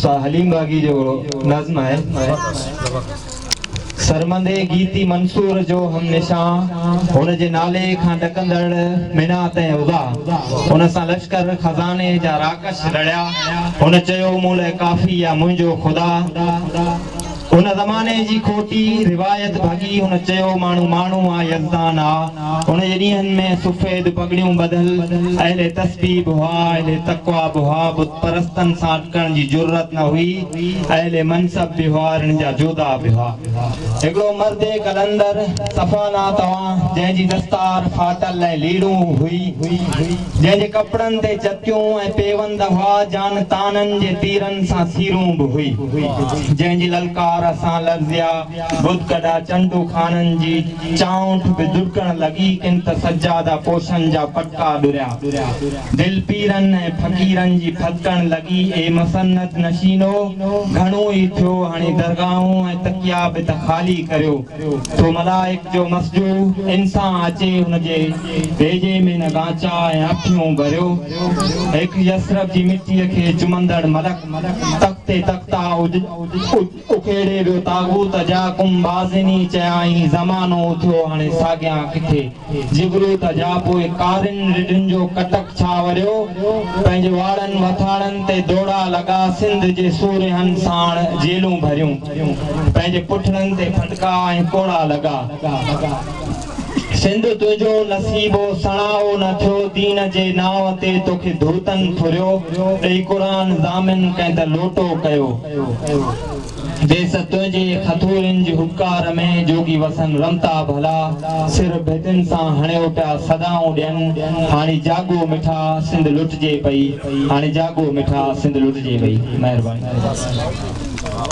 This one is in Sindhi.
استاد حليم باغي جو نظم آهي. سرمندي گيتي منصور جو هم نشان، هن جي نالي کان ڏڪندڙ منات ۽ عزا، ان سان لشڪر خزاني جا راڪش لڙيا، هن چيو مون لئه ڪافي آ منهنجو خدا. ان زماني جي کوٽي روايت ڀڳي، هن چيو ماڻهو ماڻهو آ يزدان آ. ان جي ڏينهن ۾ سفيد پڳڙيون ٻڌل اهل تسبيح به هئا، اهل تقويٰ به هئا، بت پرستن سان اٽڪڻ جي جرئت نه هئي، اهل منصب به هئا، رڻ جا جوڌا به هئا. هڪڙو مرد قلندر، صفا ناتوان، جنهن جي دستار ڦاٽل ۽ ليڙون هئي، جنهن جي ڪپڙن تي چتيون ۽ پيوند هئا، جان طعنن جي تيرن سان سيرون به هئي، جنهن جي للڪار سان لرزيا بت ڪڍا، چنڊو خانن جي چانئٺ به دڙڪڻ لڳي، ڪن ته سجاده پوشن جا پٽڪا ڏريا. دل پيرن ۽ فقيرن جي ڦٿڪڻ لڳي، اي مسند نشينو! گهڻو ئي ٿيو، هاڻي درگاهون ۽ تڪيا به ته خالي ڪريو. ٿو ملائڪ جو مسجوع انسان اچي، هن جي ڀيڄي ۾ نه گانچا ۽ اکيون ڀريو. هڪ يثرب جي مٽيء کي چمندڙ ملڪ، تخت تختا اکيڙي ويو طاغوت جا ڪم بازني چيائين زمانو اٿيو هاڻي ساڳيان ڪٿي جبروت جا پوء ڪارين رڍن جو ڪٽڪ ڇا وريو پنهنجي واڙن وٿاڻن تي دوڙا لڳا سنڌ جي سورهين ساڻ جيلون ڀريون پنهنجي پٺڙن تي ڦٽڪا ۽ ڪوڙا لڳا. سنڌ تنهنجو نصيبو سڻائو نه ٿيو دين جي نانء تي توکي ڌوتن ڦريو ڏئي قرآن ضامن ڪنهن ته لوٽو ڪيو ديس تنهنجي کٿورين جي هٻڪار ۾ جوڳي وسن رمتا ڀلا سر ڀتين سان هڻيو پيا صدائون ڏين هاڻي جاڳو مٺا سنڌ لٽجي پئي هاڻي جاڳو مٺا سنڌ لٽجي وئي مهرباني.